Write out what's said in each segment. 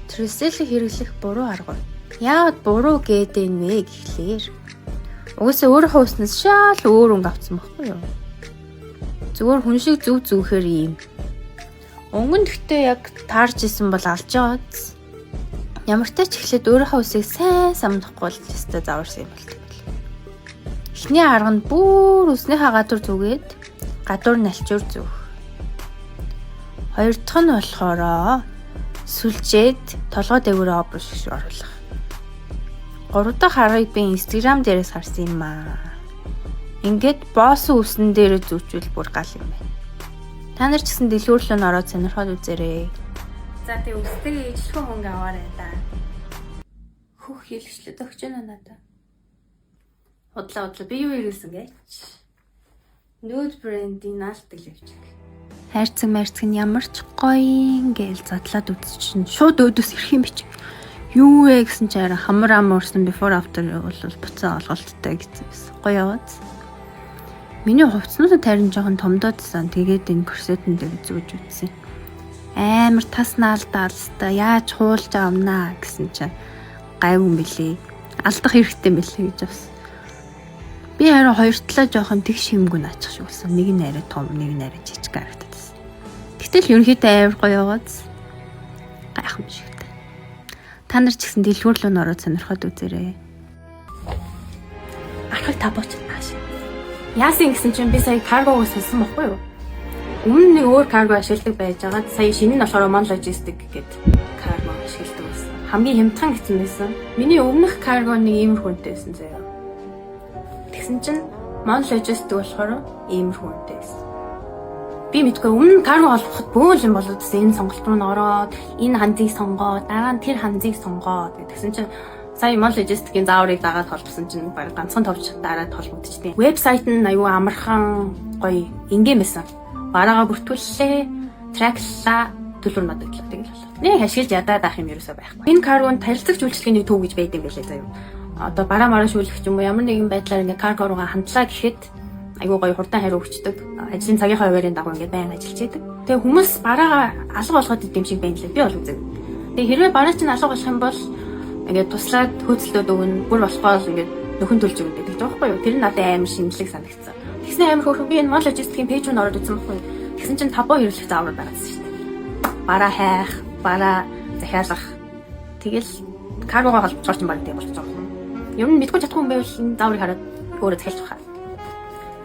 Treselle хэрэглэх буруу арга. Яагаад буруу гэдэг нь вэ гэхлээр угаасаа өөрийнхөө үснээс шал өөр өнгө авсан байхгүй юу? Зүгээр хүн шиг зүв зүүхээр ийм. Өнгө нь гэхдээ яг таарч исэн бол алж байгаа биз. Ямар ч тач эхлээд өөрийнхөө үсийг сайн самдахгүй л өстой зааварсан юм болтой байл. Эхний арга нь бүр үснийхээ гадуур зүгээд гадуур налчуур зүүх. Хоёр дахь нь болохоор сүлжээд толгой дээгүүр обруу шиг оруулах. Гурав дахь аргыг би Instagram дээрээс харсан юм аа. Ингээд боосон үсэн дээрээ зүүчвэл бүр гал юм байна. Та нар ч гэсэн дэлгүүр лүү н ороод сонирхоод үзээрэй. За тэг үстэйгээ ижлэхэн хөнгө аваарай да. Хөх хэлгчлээ өгч байна надаа. Худлаа худлаа, би юу хэрэглэсэн гэж. Nude brand-ийн наалдаг левчик. Хайрцаг марцаг нь ямар ч гоё ингээл задлаад үзчихэн шууд өөдөөс ирэх юм бич. Юу вэ гэсэн чи арай хамар ам уурсан before after бол буцаа олголттой гэсэн байсан. Гоё яваад. Миний хувцснуудад харин жоохон томдоодсан. Тэгээд энэ корсетэн дээр зүүж үзсэн. Амар тас наалдаал хэвээр яаж хуулж авнаа гэсэн чинь гайгүй юм бэлээ. Алдах хэрэгтэй юм бэлээ гэж бас. Би харин хоёр талаа жоохон тэгш хэмгүй наачих шиг болсон. Нэг нь арай том, нэг нь арай жижиг харагдаад байсан. Гэтэл ерөнхийдөө амар гоё яваад гайхамшигтай. Та нар ч гэсэн дэлгүүр лүү н ороод сонирхоод үзээрэй. Архаг табууч нааш. Яасан гэсэн чинь би сая каргог сольсон бохгүй юу? Өмнө нэг өөр карго ашигладаг байж байгаад сая шинэ нь болохоор Mon Logistic гэдэг карго ашигладаг байсан. Хамгийн хямдхан гэсэн байсан. Миний өмнөх карго нэг иймэрхүү үнэтэй байсан заяа. Тэгсэн чинь Mon Logistic болохоор иймэрхүү үнэтэй байсан. Би мэдгүй, өмнө нь карго олгоход бөөн юм болоод байсан. Энэ сонголт руу н ороод, энэ ханзыг сонгоод, дараа нь тэр ханзыг сонгоод тэгсэн чинь сая Mon Logistic-ийн зааврыг дагаад холбосон чинь баг ганцхан товч дараад холбогдчихдیں۔ Вебсайт нь аюу амархан, гоё, энгийн байсан. Бараагаа бүртгүүллээ, track лаа, төлбөр мадагдлаа, тэгэл болоо. Нэг ашиглаж ядаад ах юм ерөөсөө байхгүй. Энэ каргонд харилцагч үйлчилгээний төв гэж байдаг юм байлээ заяа. Одоо бараа мараа шүүлэх ч юм уу, ямар нэгэн байдлаар ингээ карго руугаа хандлаа гэхэд айгүй гоё хурдан хариу өгчдөг. Ажлын цагийнхаа хуваарийн дагуу ингээ байн ажиллаж яадаг. Тэгээ хүмүүс бараагаа алга болгоод идэм шиг байна лээ. Би бол үзэг. Тэгээ хэрвээ бараа чинь алга болох юм бол ингээд туслаад хөөцөлтөд өгнө. Бүр болохгүй бол ингээд нөхөн төлж өгнө гэдэг жоохоо юу. Тэр нь надад амар шинэлэг санагдсан. Тэгснэ амар хөөрхөн, би энэ Mon Logistic-ийн page руу ороод үзсэн байхгүй юу. Тэгсэн чинь табо хэрэглэх заавар байгаадсан шүү дээ. Бараа хайх, бараа захиалах. Тэгэл каргогоо холбогдохоор чинь баг тийм болчих жоох. Ер нь мэдгүй чадахгүй юм байвал энэ зааврыг хараад өөрөө захиалж байгаа.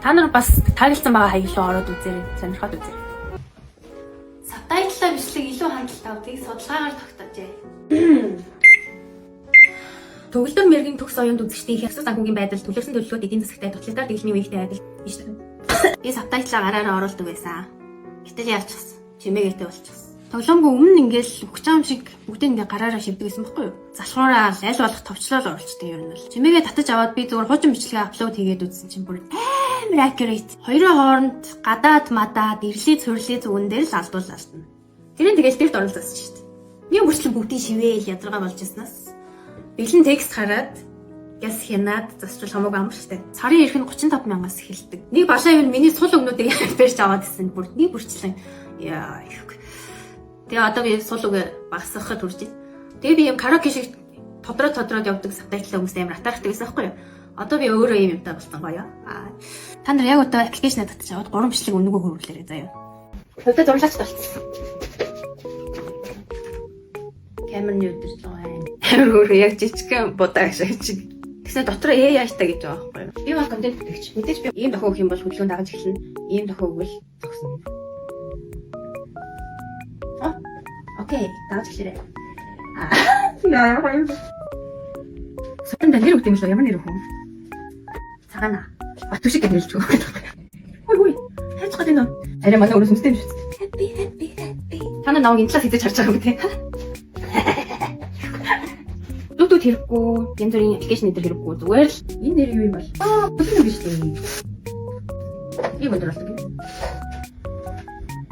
Та нар бас таглцсан байгаа хаяг руу ороод үзээрэй. Сонирхоод үзээрэй. Subtitle аа бичлэг илүү хандлт авдгийг судалгаагаар тогтоожээ. Төгөлдөр мэрэгэн төгс оюунд үзэгчдийн хэсэг санхүүгийн байдал, төлөрсөн төлөвлөгөөд, эдийн засагтай тоталитар дэглэмийн үеийнхтэй адил. Би subtitle аа гараараа оруулдаг байсан. Гэтэл яачихсан. Чимээгээтэй болчихсон. Тоглоомгүй өмнө ингээл өгч байгаа юм шиг бүгдийг ингээ гараараа шивдэг гэсэн бохгүй юу? Залхуураа аль болох товчлол оруулцдаг юм нь бол. Чимээгээ татаж аваад би зүгээр хуучин бичлэгээ upload хийгээд үзсэн чинь бүр амар accurate. Хоёрын хооронд гадаад мадаад ирлий цувралын зүгэн дээр л алдуул алдна. Тэр нь тэгэл дэрт оролцсон шүү дээ. Нэг бүрчлэн бүгдийг шивэл ядаргаа болж яснаас бэлэн текст хараад гяс хянаад засчвал хамаагүй амар штэ. Сарын эрх нь 35 мянгаас эхэлдэг. Нэг балаа юм, миний сул өгнүүдийг барьж аваад ирсэн. Бүр нэг бүрчлэн яа их. Тэгээ одоо би сул үг багасгахад хүрч байна. Тэгээ би юм караоке шиг тодроо тодроод явдаг subtitle хүмүүс амар атаархдаг гэсэн байхгүй юу? Одоо би өөрөө ийм юмтай болсон гоё. Аа. Та нар яг одоо application ээ татчих аваад гурван бичлэг үнэгүй хөрвүүлээрэй заяа. Хувьдаа зурлаач болчихсон. Камерны удирдлага байна. Амар өөр яг жижигхэн будаа шиг чиг. Тэгснэ дотор AI-тай гэж байгаа байхгүй юу? Би бол контент бүтээгч. Мэдээж би ийм дохио өгөх юм бол хөдөлгөөн дагаж эхэлнэ. Ийм дохио өгвөл зогсно. Аа. Okay, дагаж эхлээрэй. Аа. Супен нэр өгд юм лөө, ямар нэр өгөх вэ? Цагаана. Батүшиг гэж нэрлэж өгөх. Хүй хүй. Хайж гад энэ. Арай манай өөрөө сүнстэй юм шүү дээ. Happy, happy, happy. Та нар намайг энэ талаас хизээж харж байгаа юм те. Bluetooth хэрэггүй, янз бүрийн application энэ хэрэггүй. Зүгээр л энэ нэр юу юм бол? Аа, бүхэн юм шүү дээ. Ийм өндөр болдог юм.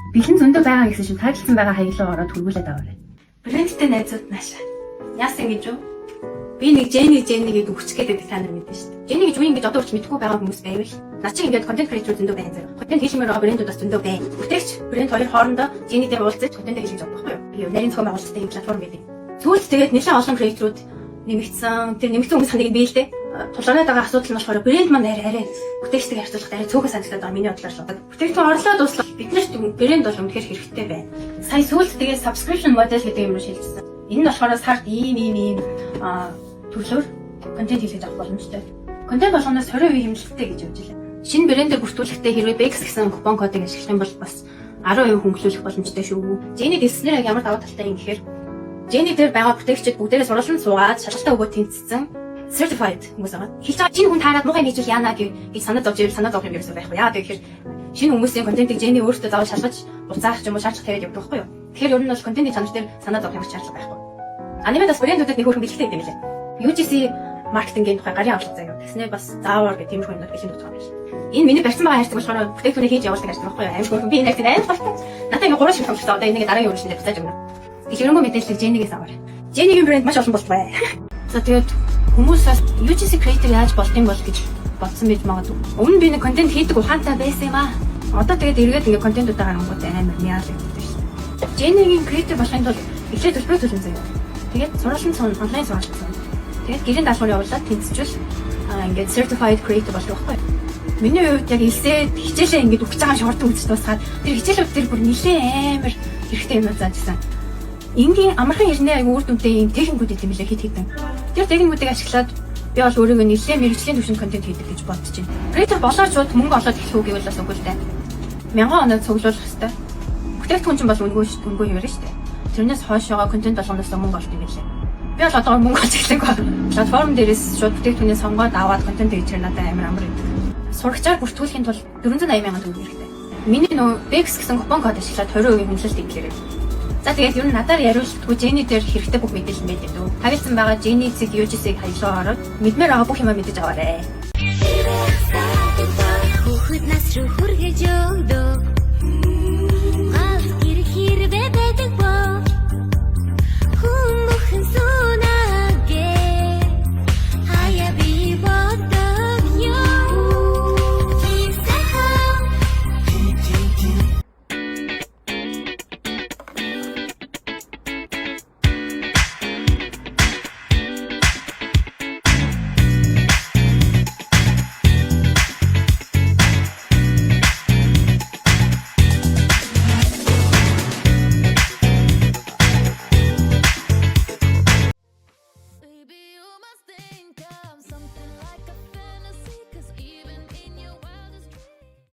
Бэлэн зөндөө байгаа гэсэн чинь тагласан байгаа хаяг руу ороод хөргүүлээд аваарай. Брэндтэй найзууд наашаа. Яасан гэж юу? Би нэг Jenny Jenny гэдэг үгчих гээд байдаг, та нар мэднэ шүү дээ. Jenny гэж үе ингэж одоо үрч мэдэхгүй байгаа хүмүүс байвал над чи ингээд контент creator зөндөө байна зэрэг. Контент хийлмээр байгаа брэндүүд бас зөндөө байна. Бүтээгч брэнд хоёр хоорондоо Jenny дээр уулзаж контент хийх гэж байгаа байхгүй юу? Нарийн зохион байгуулалттай юм платформ гэдэг. Сүүлд тэгээд нэлээд олон creator ууд нэмэгдсэн. Тэр нэмэгдсэн хүмүүс ханыг би л дээ. Тулгараад байгаа асуудал нь болохоор брэнд маань арай арай бүтээгчтэйг харьцуулахад арай цөөхөн санагдаад байгаа миний бодлоор л. Бүтээгдэхүүн орлоо дуслаа. Бид нарт брэнд бол үнэхээр хэрэгтэй байна. Сая сүүлд тэгээд subscription model гэдэг юм руу шилжсэн. Энэ нь болохоор сард ийм ийм ийм төрлөөр контент хийлгэж авах боломжтой. Контент болгоноос 20% хэмнэлттэй гэж явж илээ. Шинэ брэндээр бүртгүүлэхдээ хэрвээ Bex гэсэн купон кодыг ашиглах юм бол бас 10% хөнгөлүүлэх боломжтой шүү. Jenny дэлснээр яг ямар давуу талтай юм гэхээр Jenny дээр байгаа бүтээгчид бүгдээрээ сургалтанд суугаад, шалгалтаа өгөөд тэнцсэн certified хүмүүс байгаа. Хэлж байгаа шинэ хүн таарад муухай хийчихвэл яана гэж санаа зовж ивэл санаа зовох юм ерөөсөө байхгүй. Яагаад гэхээр шинэ хүмүүсийн контентыг Jenny өөртөө заавал шалгаж, буцаах ч юм уу шаардлага тавиад явдаг байхгүй юу? Тэгэхээр ер нь бол контентын чанар дээр санаа зовох юм шаардлага байхгүй. Анимед бас брэндүүдэд нэг хөөрхөн бэлэгтэй юм лээ. UGC маркетингийн тухай гарын авлага заяа. Тэгснээр бас заавар гэх тиймэрхүү юмнууд бэлэн өгөх юм байна. Энэ миний барьсан байгаа хайрцаг болохоор бүтээгдэхүүнийг хийж явуулдаг хайрцаг байхгүй юу? Амар хөөрхөн. Би энэ хайрцаг амар дуртай. Надад ингээ гурван шиг томчлоо. Одоо энийг дараагийн үргэлжлэлээр буцааж өгнө. Дэлгэрэнгүй мэдээллийг Jenny-гээс аваарай. Jenny-гийн брэнд маш олон болтугай. За, тэгээд хүмүүс бас UGC creator яаж болдсон бол гэж бодсон байж магадгүй. Өмнө нь би нэг контент хийдэг ухаантай байсан юм аа. Одоо тэгээд эргээд ингээ контентуудаа гарангууд амар мяалагддаг шүү дээ. Jenny-гийн creator болохын тулд эхлээд төлбөр төлнө заяа. Тэгээд сургалтын сууна, онлайн сургалт сууна. Тэгээд гэрийн даалгавар явуулаад тэнцчихвэл ингээд certified creator болдог байхгүй юу? Миний хувьд яг элсээд хичээлээ ингээд өгч байгаа юм шиг хурдан үзэж дуусгаад, тэр хичээлүүд дээр бүр нилээн амар хэрэгтэй юмнууд зааж исэн. Энгийн амархан хэрнээ айгу үр дүнтэй юм техникүүд идэм билээ хэд хэдэн. Тэр техникүүдийг ашиглаад би бол өөрийгөө нэлээд мэргэжлийн түвшинд контент хийдэг гэж бодож байна. Creator болоод шууд мөнгө олоод эхлэх үү гэвэл бас үгүй л дээ. Мянган оноо цуглуулах хэрэгтэй. Бүтээгдэхүүн чинь бол үнэгүй шүү, үнэгүй хэвээр шүү дээ. Тэрнээс хойшоогоо контент болгоноос мөнгө олд юм билээ. Би бол одоо мөнгө олж эхлэв. Платформ дээрээс шууд бүтээгдэхүүнээ сонгоод аваад контент хийчихээр надад амар амар байдаг. Сурагчаар бүртгүүлэхийн тулд 480 мянган төгрөг хэрэгтэй. Миний нөө Bex гэсэн купон код ашиглаад 20% хөнгөлөлт идлээрэй. За, тэгээд ер нь надаар яриултгүй Jenny дээр хэрэгтэй бүх мэдээлэл мэдээ дүү. Тавилсан байгаа Jenny.UGC-г хаялгаа ороод мэдмээр байгаа бүх юмаа мэдэж аваарай. Хүүхэд нас руу хүргэж өгдөө.